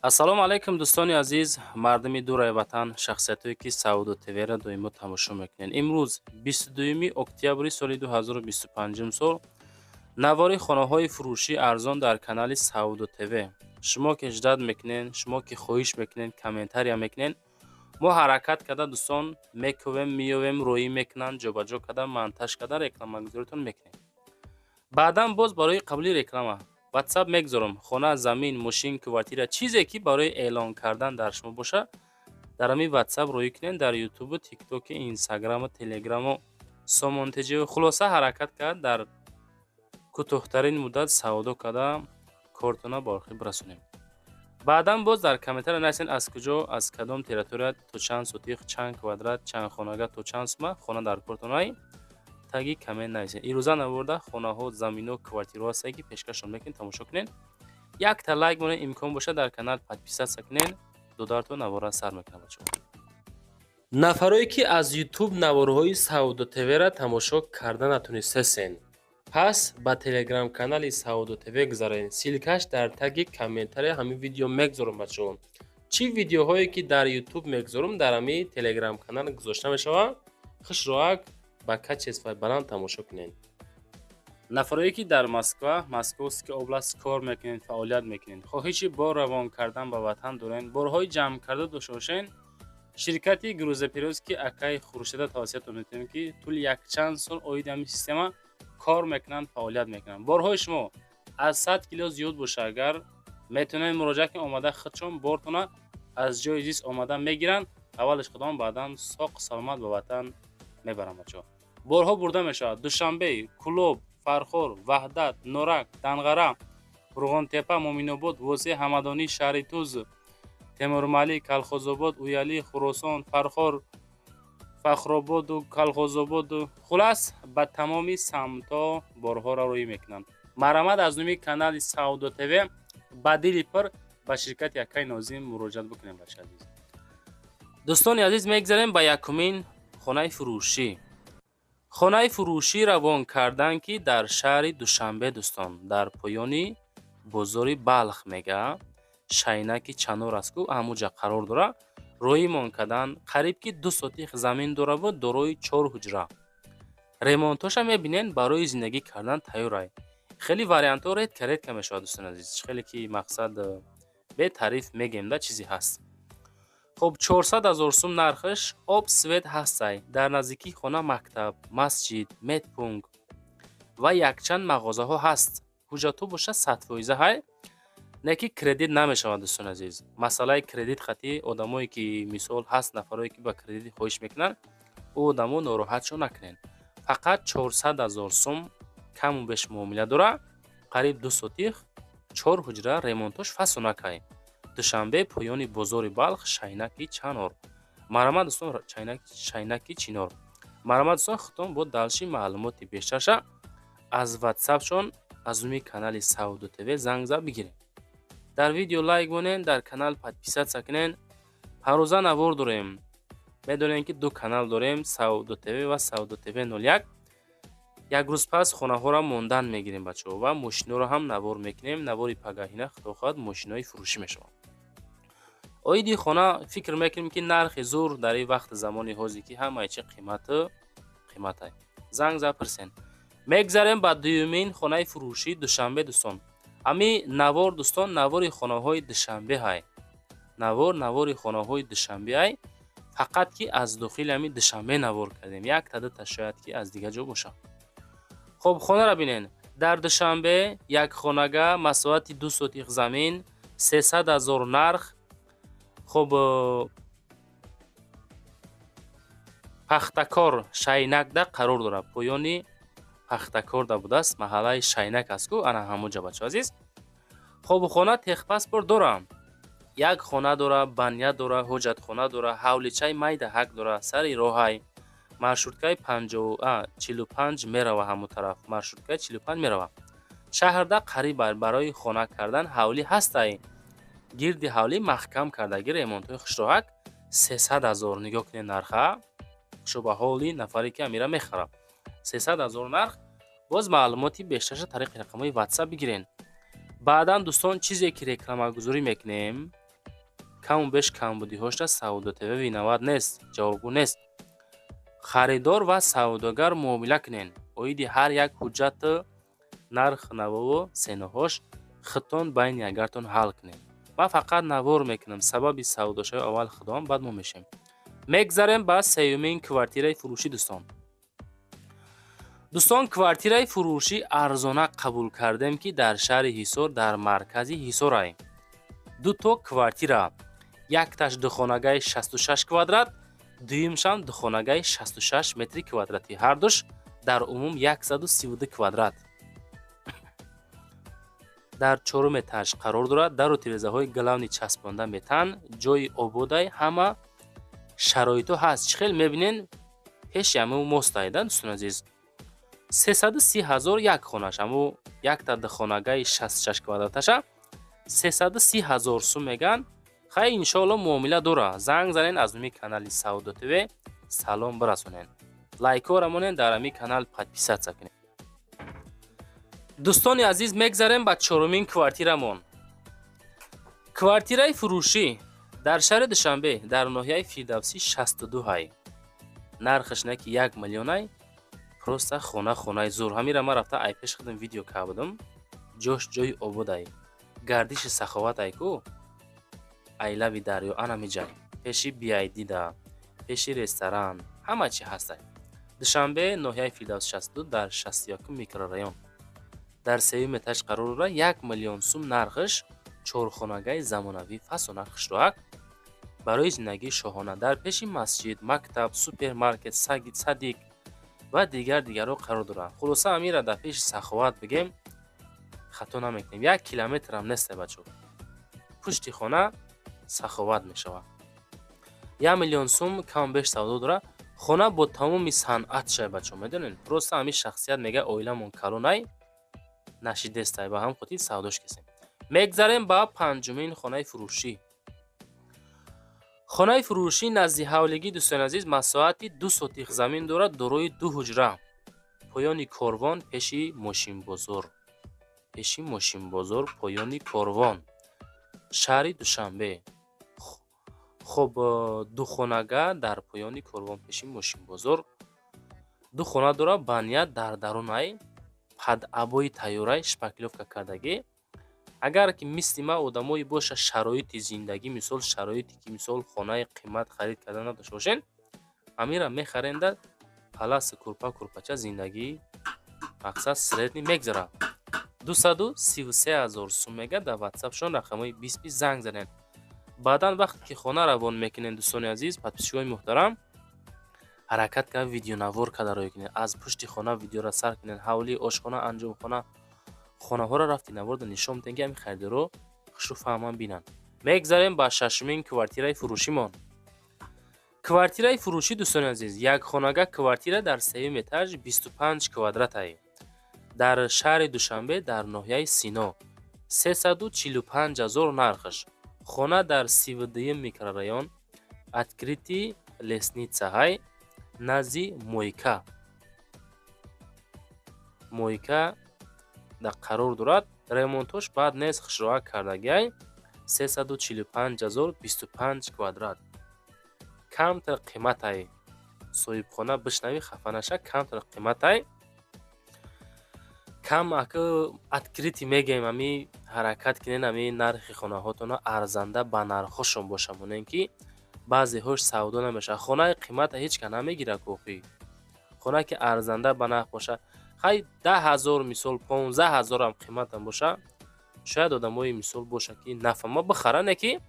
Ассалому алайкум, дӯстони азиз, мардуми дураи ватан, шахсиятҳое, ки Савдо ТВ-ра доимо тамошо мекунед. Имрӯз, 22 октябри соли 2025 сол, навори хонаҳои фурӯшӣ арзон дар канали Савдо ТВ. Шумо ки ждать мекунед, шумо ки хоҳиш мекунед, комментария мекунед, мо ҳаракат карда, дӯстон, мекӯвем, меёвем, роӣ мекунанд, ҷобаҷо карда, монтаж карда, рекламагузоритон мекунем. Баъдан боз барои қабули реклама WhatsApp мегузорам. Хона, замин, мошин, квартира, чизе ки барои эълон кардан дар шумо боша, дар ҳамин WhatsApp роӣ кунед. Дар Ютубу, Тиктоку, Инстаграму, Телеграму, Сомон ТЖ, хулоса, ҳаракат кард, дар кӯтоҳтарин муддат савдо карда, кортона ба охир бирасонем. Баъдан боз дар комментария нависед, аз куҷо, аз кадом территория, то чанд сотих, чанд квадрат, чанд хонага, то чанд сума хона дар кортонаи, таги коммент нависед. Ирӯза наворда хонаҳо, заминҳо, квартираҳо ҳастае, ки пешкашон мекунед, тамошо кунед. Якта лайк монед, имкон бошад, дар канал подписаться кунед. Додарто навора сар мекунад, бачаҳо. Нафарое, ки аз Ютуб наворҳои Савдо ТВ-ра тамошо карда натонистасен, пас ба Телеграм-канали Савдо ТВ гузаред. Ссылка ш дар таги комментария ҳамин видео мегузорам, бачаҳо. Чӣ видеоҳое ки дар Ютуб мегузорам, дар ҳамин Телеграм-канал гузошта мешавад. Хушроак ба качество и баланд тамошо кунед. Нафарое, ки дар Москва, Московский область кор мекунед, фаъолият мекунед, хоҳиши бор равон кардан ба ватан доред, борҳои ҷамъ карда дошта бошед, ширкати грузоперевозки акаи Хуршеда тавсиятон метавонем, ки тӯли якчанд сол оиди ҳамин система кор мекунанд, фаъолият мекунанд. Борҳои шумо аз 100 кило зиёд боша агар, метавонед муроҷиат кунед, омада худшон бортона аз ҷои зист омада мегиранд, аввалаш худон, баъдан соқ саломат ба ватан мебаранд. Бачаҳо, борҳо бурда мешавад: Душанбе, Кӯлоб, Фархор, Ваҳдат, Норак, Данғара, Қурғонтеппа, Муъминобод, Восеъ, Ҳамадонӣ, шаҳри Туз, Темурмалик, Калхозобод, Уялӣ, Хуросон, Фархор, Фахрободу Калхозободу, хулас, ба тамоми самтҳо борҳоро роҳӣ мекунанд. Марҳамат, аз номи канали Савдо ТВ ба дили пур ба ширкати акаи Нозим муроҷиат бикунем, бача азиз. Дӯстони азиз, мегзарем ба якумин хонаи фурӯшӣ. Хонаи фурӯшӣ равон кардан, ки дар шаҳри Душанбе, дӯстон, дар поёни бозори Балх мега, Шайнаки Чанор аст ку, ҳамуҷа қарор дорад. Роимон кардан, қариб ки 2 сотих замин дораву дорои чор ҳуҷра. Ремонтоша мебинед, барои зиндагӣ кардан тайёрай. Хеле вариантҳо редко редко мешавад, дӯстони азиз, хеле ки мақсад бетариф мегем да, чизе ҳаст. Хуб, 400 000 сум нархаш, об, свет ҳастай. Дар наздикии хона мактаб, масҷид, медпункт ва якчанд мағозаҳо ҳаст. Ҳуҷҷатҳо боша, 100% ҳай, не ки кредит намешавад, дӯстони азиз. Масъалаи кредит хати одамое ки, мисол, ҳаст нафарое, ки ба кредит хоҳиш мекунанд, ӯ одамо нороҳатшо накунед. Фақат 400 000 сум, каму беш муомила дорад. Қариб 2 сотих, чор ҳуҷра, ремонтош фасонакай. Душанбе, поёни бозори Балх, Шайнаки Чанор. Марҳамат, дӯстон, Шайнаки Чинор. Марҳамат, дӯстон, худтон бо дальше маълумоти бештарша аз ватсапшон аз номи канали Савдо ТВ занг зад бигиред. Дар видео лайк монед, дар канал подписаться кунед. Ҳаррӯза навор дорем. Медонем, ки ду канал дорем: Савдо ТВ ва Савдо ТВ 01. Як рӯз пас хонаҳоро мондан мегирем, бачаҳо, ва мошиноро ҳам навор мекунем. Навори пагаҳина, худо хоҳад, мошинои фурӯшӣ мешавад. Оиди хона фикр мекунем, ки нархи зур дар ин вақти замони ҳозир, ки ҳамаи чи қимату қиматай. Занг зад пурсен. Мегзарем ба дуюмин хонаи фурӯшӣ, Душанбе, дӯстон. Ҳами навор, дӯстон, навори хонаҳои Душанбе ҳай. Навор навори хонаҳои Душанбе ай, фақат ки аз дохили ҳами Душанбе навор кардем, якта дута шояд ки аз дигар ҷо бошад. Хуб, хонаро бинен. Дар Душанбе як хонага, масоҳати 2 сотих замин, 300 000 нарх. Хуб, Пахтакор, Шайнакда қарор дорад, поёни Пахтакорда будааст, маҳаллаи Шайнак аст ку, ана ҳамонҷа, бачо азиз. Хуб, хона техпаспорт дорам, як хона дора, баня дора, ҳоҷатхона дора, ҳавличаи майда ҳак дора, сари роҳай, маршруткаи 45 мерава, ҳамон тараф маршруткаи 45 мерава. Шаҳрда қариб барои хона кардан ҳавлӣ ҳастай, гирди ҳавлӣ маҳкам кардаги, ремонтҳои хушроҳак. 300 000, нигоҳ кунед нарха, хушо ба ҳоли нафаре, ки амира мехарад. 300 000 нарх. Боз маълумоти бештарша тариқи рақамҳои Ватсап бигирен. Баъдан, дӯстон, чизе ки рекламагузорӣ мекунем. Каму беш камбудиҳошда Савдо ТВ виноват нест, ҷавобгӯ нест. Харидор ва савдогар муомила кунен. Оиди ҳар як ҳуҷҷату нарх навову ценаҳош худтон байни ягартон ҳал кунед. Ман фақат навор мекунам. Сабаби савдошавӣ аввал худованд, баъд мо мешавем. Мегзарем ба сеюмин квартираи фурӯшӣ, дӯстон. Дӯстон, квартираи фурӯшӣ арзона қабул кардем, ки дар шаҳри Ҳисор, дар маркази Ҳисорай. Дуто квартира: якташ духонагаи 66 квадрат, дуюмшам духонагаи 66 метри квадратӣ, ҳардуш дар умум 132 квадрат. Дар чорум этаж қарор дорад. Дару тирезаҳои главный часпонда метан, ҷои ободай, ҳама шароитҳо ҳаст. Чӣ хел мебинен, пеши ҳаму мостай да, дӯстони азиз. 330 000 як хонаш, ҳаму якта духонагаи 66 квадраташа 330 000 сум меган. Хай, иншоалло, муомила дора. Занг занен, аз номи канали Савдо ТВ салом бирасонен, лайкҳоро монен, дар ҳамин канал подписаться кунед. Дӯстони азиз, мегзарем ба чорумин квартирамон. Квартираи фурӯшӣ дар шаҳри Душанбе, дар ноҳияи Фирдавсӣ 62 ҳай. Нархаш не ки 1 миллионай. Просто хона, хонаи зур. Ҳамира ман рафта ай пеш худам видео кардам. Ҷош ҷои ободай, гардиши Саховат ай ку, ай лаби дарё, анами ҷай, пеши биайдида, пеши ресторан, ҳама чи ҳастай. Душанбе, ноҳияи Фирдавс 62, дар 61-ум микрорайон, дар сеюм этаж қарор дорад. 1 миллион сум нархаш. Чорхонагаи замонавӣ, фасона, хушроак, барои зиндагии шоҳона. Дар пеши масҷид, мактаб, супермаркет, садик ва дигар дигарҳо қарор дорад. Хулоса, амира дар пеши Саховат бигем, хато намекунем. 1 километрам несте, бачо, пушти хона Саховат мешавад. 1 миллион сум кам беш савдо дорад. Хона бо тамоми санъатша, бачо, медонед. Просто ҳамин шахсият мега: «Оиламон калонай, нашидестай», ба ҳам хотир савдош кесем. Мегзарем ба панҷумин хонаи фурӯшӣ. Хонаи фурӯшӣ назди ҳавлигӣ, дӯстони азиз, масоҳати 2 сотих замин дорад, дорои ду ҳуҷра. Поёни корвон, пеши мошинбозор, пеши мошинбозор, поёни корвон, шаҳри Душанбе. Хоб, духонага дар поёни корвон, пеши мошинбозор, ду хона дорад. Ба ният дар дарунай под обои тайёрай, шпаклёвка кардагӣ. Агар ки мисли ман одамое боша, шароити зиндагӣ, мисол, шароите ки, мисол, хонаи қимат харид карда надошта бошен, амира мехаренда, паласи курпа, курпача, зиндагӣ, мақсад, средний мегзарад. 233 000 сум мега. Дар ватсапшон рақамҳои 20 20 занг занед. Баъдан вақте ки хона равон мекунед, дӯстони азиз, подписчикои муҳтарам, ҳаракат карда видеонавор карда рӯй кунед. Аз пушти хона видеоро сар кунед, ҳавлӣ, ошхона, анҷомхона, хонаҳоро рафти наворда нишон медиҳем, ки ҳамин харидоро хушрӯ фаҳманд, бинанд. Мегзарем ба шашумин квартираи фурӯшимон. Квартираи фурӯшӣ, дӯстони азиз, якхонага квартира дар сеюм этаж, 25 квадратай, дар шаҳри Душанбе, дар ноҳияи Сино, 345 000 нархаш. Хона дар 32-юм микрорайон, открытый лестница ҳай, назди мойка, мойка дар қарор дорад. Ремонтош баъд нест, хушроак кардагиай. 345 000, 25 квадрат. Камтар қиматай, соҳибхона бишнавӣ, хафа наша, камтар қиматай. Кам ака открытый мегӯем, ами ҳаракат кунен, ами нархи хонаҳотона арзанда ба нархҳошон боша монен, ки баъзеҳош савдо намешавад. Хонаи қимата ҳеҷ кас намегирад кохӣ. Хона ки арзанда ба нарх боша, хай, 10 000, мисол, 15 000-ам қиматам боша, шояд одамои, мисол, боша ки нафаҳма, бихара, не ки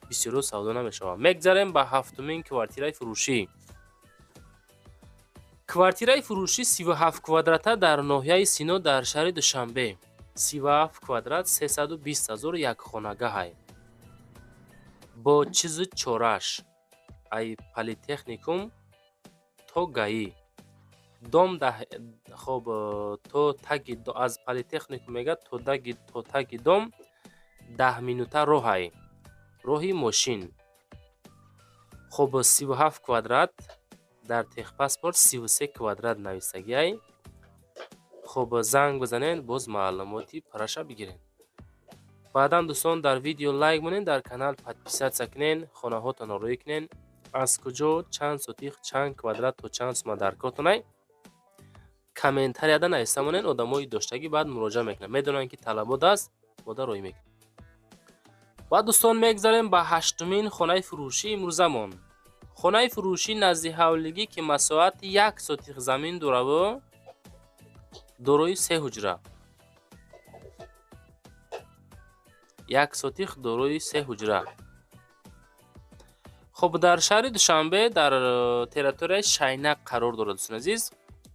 бисёро савдо намешавад. Мегзарем ба ҳафтумин квартираи фурӯшӣ. Квартираи фурӯшӣ 37 квадрата дар ноҳияи Сино, дар шаҳри Душанбе, 37 квадрат, 320 000, якхонагаҳай, бо чизу чораш. Ай политехникум то ГАИ дом хоб, то таги аз политехникум мега то таги дом 10 минута роҳай, роҳи мошин. Хоб, 37 квадрат, дар техпаспорт 33 квадрат нависагиай. Хоб, занг бизанед, боз маълумоти параша бигиред. Баъдан, дӯстон, дар видео лайк монед, дар канал подписаться кунед, хонаҳотонро рӯй кунед. Аз куҷо, чанд сотих, чанд квадрат, то чанд сума дар кортонай, комментарияда нависта монед. Одамои доштагӣ баъд муроҷиат мекунанд, медонанд, ки талабот аст, бода рӯй мекунад. Ва, дӯстон, мегзарем ба ҳаштумин хонаи фурӯшӣ имрӯзамон. Хонаи фурӯшӣ назди ҳавлигӣ, ки масоҳати 1 сотих замин дораву дорои се ҳуҷра, 1 сотих дорои се ҳуҷра. Хуб, дар шаҳри Душанбе, дар территорияи Шайнақ қарор дорад, дӯстони азиз.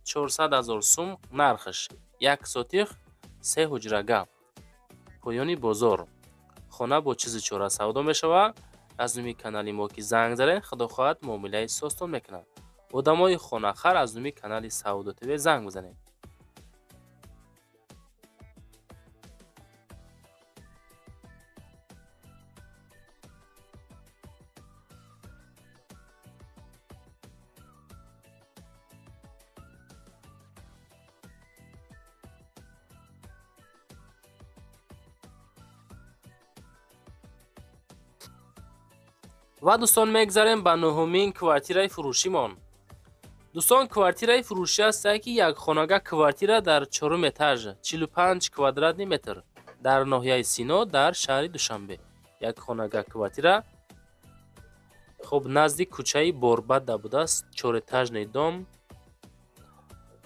400 000 сум нархш, 1 сотих, се ҳуҷрага, поёни бозор. Хона бо чизу чора савдо мешавад. Аз номи канали мо ки занг занед, худо хоҳад, муомилаи созтон мекунад. Одамои хонахар аз номи канали Савдо ТВ занг бизанед. Ва, дӯстон, мегзарем ба нуҳумин квартираи фурӯшимон. Дӯстон, квартираи фурӯшӣ ҳастае, ки якхонага квартира дар чорум этаж, 45 квадратный метр, дар ноҳияи Сино, дар шаҳри Душанбе. Якхонага квартира, хуб, назди кӯчаи Борбадда будааст, чорэтажный дом.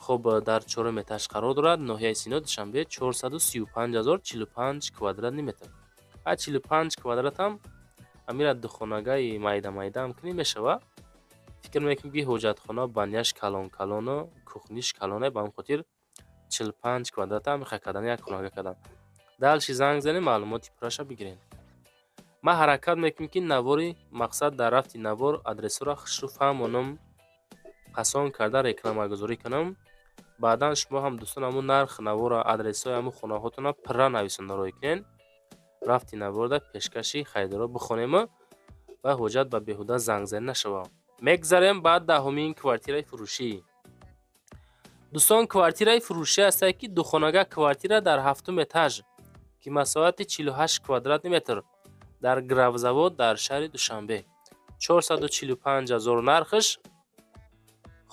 Хуб, дар чорум этаж қарор дорад, ноҳияи Сино, Душанбе, 435 000, 45 квадратный метр. А 45 квадратам амира духонагаи майда майдаам кунӣ мешава. Фикр мекунем, ки ҳоҷатхона, баняш калон калону кухниш калоне, ба ҳамин хотир 45 квадратам меха кардан, як хонага кардан. Дальше занг занем, маълумоти пурраша бигирем. Ман ҳаракат мекунем, ки навори мақсад дар рафти навор адресҳоро хушрӯ фаҳмонам, қасон карда рекламагузорӣ кунам. Баъдан шумо ҳам, дӯстон, ҳамун нарх навора, адресҳои ҳамун хонаҳотонро пурра нависонда рӯй кунед. Рафти наворда пешкаши харидорро бихонему ва ҳоҷат ба беҳуда зангзанӣ нашавад. Мегзарем ба даҳумин квартираи фурӯшӣ. Дӯстон, квартираи фурӯшӣ ҳастае, ки духонага квартира дар ҳафтум этаж, ки масоҳати 48 квадратный метр, дар Графзавод, дар шаҳри Душанбе, 445 000 нархш.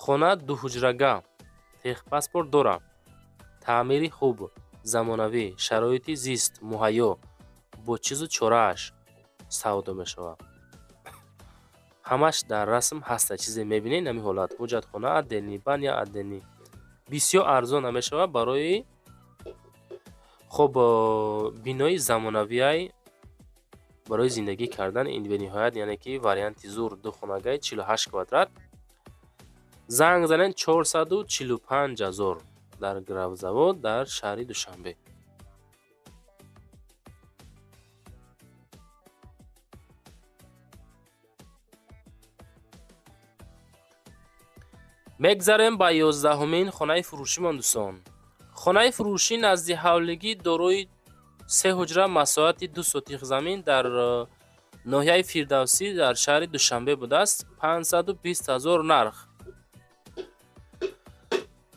Хона дуҳуҷрага, техпаспорт дорад, таъмири хуб, замонавӣ, шароити зист муҳайё, бо чизу чорааш савдо мешавад. Ҳамаш дар расм ҳаста, чизе мебинед, ҳамин ҳолат: ҳоҷатхона отдельный, баня отдельный. Бисёр арзон намешавад барои, хуб, бинои замонавиай барои зиндагӣ кардан. Ин бениҳоят, яъне ки варианти зур, духонагаи 48 квадрат. Занг занед, 445 000, дар Графзавод, дар шаҳри Душанбе. Мегзарем ба 11-умин хонаи фурӯшимон. Дӯстон, хонаи фурӯшӣ назди ҳавлигӣ, дорои се ҳуҷра, масоҳати 2 сотих замин, дар ноҳияи Фирдавсӣ, дар шаҳри Душанбе будааст, 520 000 нарх.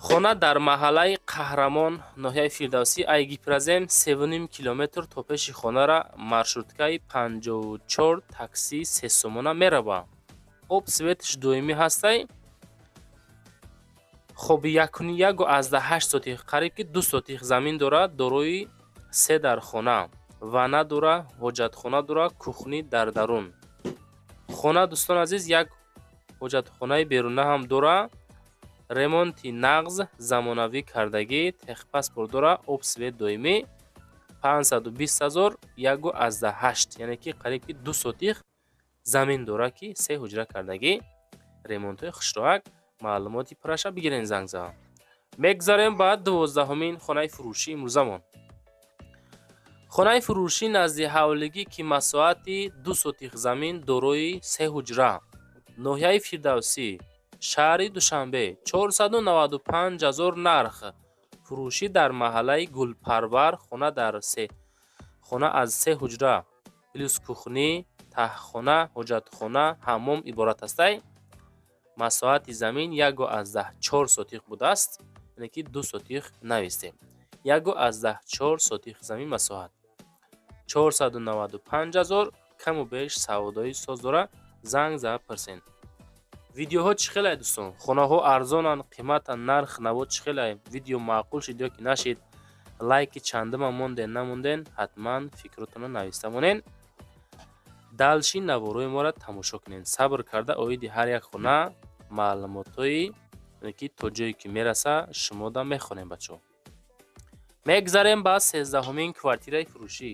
Хона дар маҳаллаи Қаҳрамон, ноҳияи Фирдавсӣ, ай Гипрозем 3,5 километр то пеши хонара маршруткаи 54, такси 3 сомона мерава. Об, светш доимӣ ҳастай. Хоб, 1,18 сотих, қариб ки 2 сотих замин дорад, дорои се дархона, ванна дора, ҳоҷатхона дора, кухни дар дарун хона. Дӯстон азиз, як ҳоҷатхонаи беруна ҳам дора. Ремонти нағз, замонавӣ кардагӣ, техпаспорт дора, об, свет доимӣ. 520 000, 1,8, яъне ки қариб ки 2 сотих замин дора, ки се ҳуҷра кардагӣ, ремонтҳои хушроак. Маълумоти пурраша бигирен, занг зан. Мегзарем ба 12-умин хонаи фурӯшӣ имрӯзамон. Хонаи фурӯшӣ назди ҳавлигӣ, ки масоҳати 2 сотих замин, дорои се ҳуҷра, ноҳияи Фирдавсӣ, шаҳри Душанбе, 495 000 нарх. Фурӯшӣ дар маҳаллаи Гулпарвар. Хона дар се хона аз се ҳуҷра плюс кухни, таҳхона, ҳоҷатхона, ҳаммом иборат астай. Масоҳати замин 1,4 сотих будааст, яъне ки 2 сотих навистем, 1,4 сотих замин масоҳат. 495 ҳазор, каму беш савдои соз дора, занг зада пурсен. Видеоҳо чӣ хелай, дӯстон? Хонаҳо арзонанд, қиматанд, нарх наво чӣ хелай? Видео маъқул шид ё ки нашид? Лайки чандума монден, намонден? Ҳатман фикротонро нависта монен. Дальше наворои моро тамошо кунед. Сабр карда оиди ҳар як хона маълумотҳои ки то ҷое ки мераса, шумода мехонем, бачаҳо. Мегзарем ба 13-ҳумин квартираи фурӯшӣ.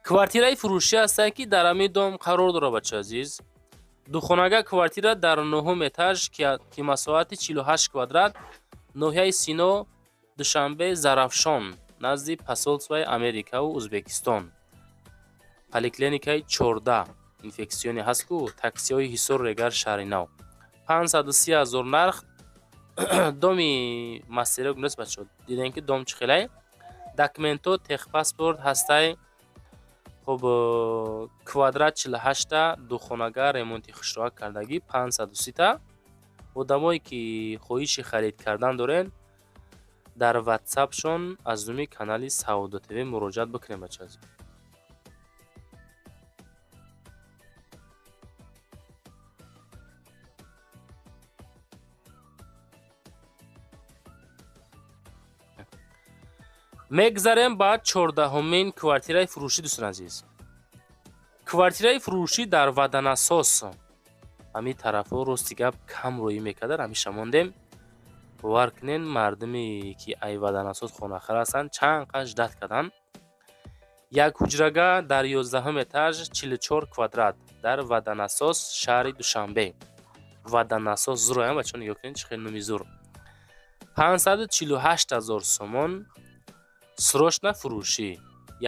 Квартираи фурӯшӣ ҳастае, ки дар ҳамин дом қарор дорад, бачаи азиз. Духонага квартира дар нуҳум этаж, ки масоҳати 48 квадрат, ноҳияи Сино, Душанбе, Зарафшон, назди посольствои Америкаву Узбекистон, поликлиникаи 14 инфекционный ҳаст ку, таксиҳои Ҳисор, Регар, Шаҳри Нав. 530 ҳазор нарх. Доми мастерок нест, бачаҳо. Дидем, ки дом чӣ хелай, документҳо, техпаспорт ҳастай. Хуб, квадрат 48-та, духонага, ремонти хушроҳат кардагӣ, 530-та. Одамое ки хоҳиши харид кардан дорен, дар ватсапшон аз номи канали Савдо ТВ муроҷиат бикунем, бачаҳо. Мегзарем ба 14-ҳумин квартираи фурӯшӣ, дӯстони азиз. Квартираи фурӯшӣ дар Ваданасос. Ҳамин тарафҳо, рости гап, кам роӣ мекардар, ҳамиша мондем. Бовар кунен, мардуме ки ай Ваданасос хонахар ҳастанд, чанд қад ждать карданд. Як ҳуҷрага дар 11-ҳум этаж, 44 квадрат, дар Ваданасос, шаҳри Душанбе. Ваданасос зуроям, бачаҳо, нигоҳ кунед, чӣ хеле номи зур. 548 ҳазор сомон, срочно фурӯшӣ.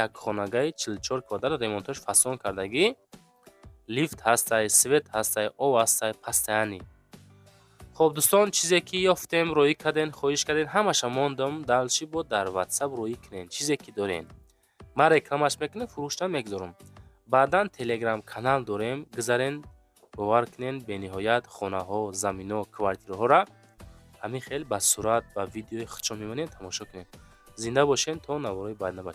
Як хонагаи 44 квадрат, ремонтош фасон кардагӣ, лифт ҳастай, свет ҳастай, об ҳастай, постоянный. Хоб, дӯстон, чизе ки ёфтем, роӣ карден, хоҳиш карден, ҳамаша мондам. Дальше бо дар ватсап роӣ кунен. Чизе ки дорен, ман рекламаш мекунем, фурӯшта мегузорам. Баъдан телеграм канал дорем, гузарен. Бовар кунен, бениҳоят хонаҳо, замино, квартираҳоро ҳамин хел ба сурат, ба видеои худшон мемонем, тамошо кунед. Зинда бошен то наворои баъд, бача.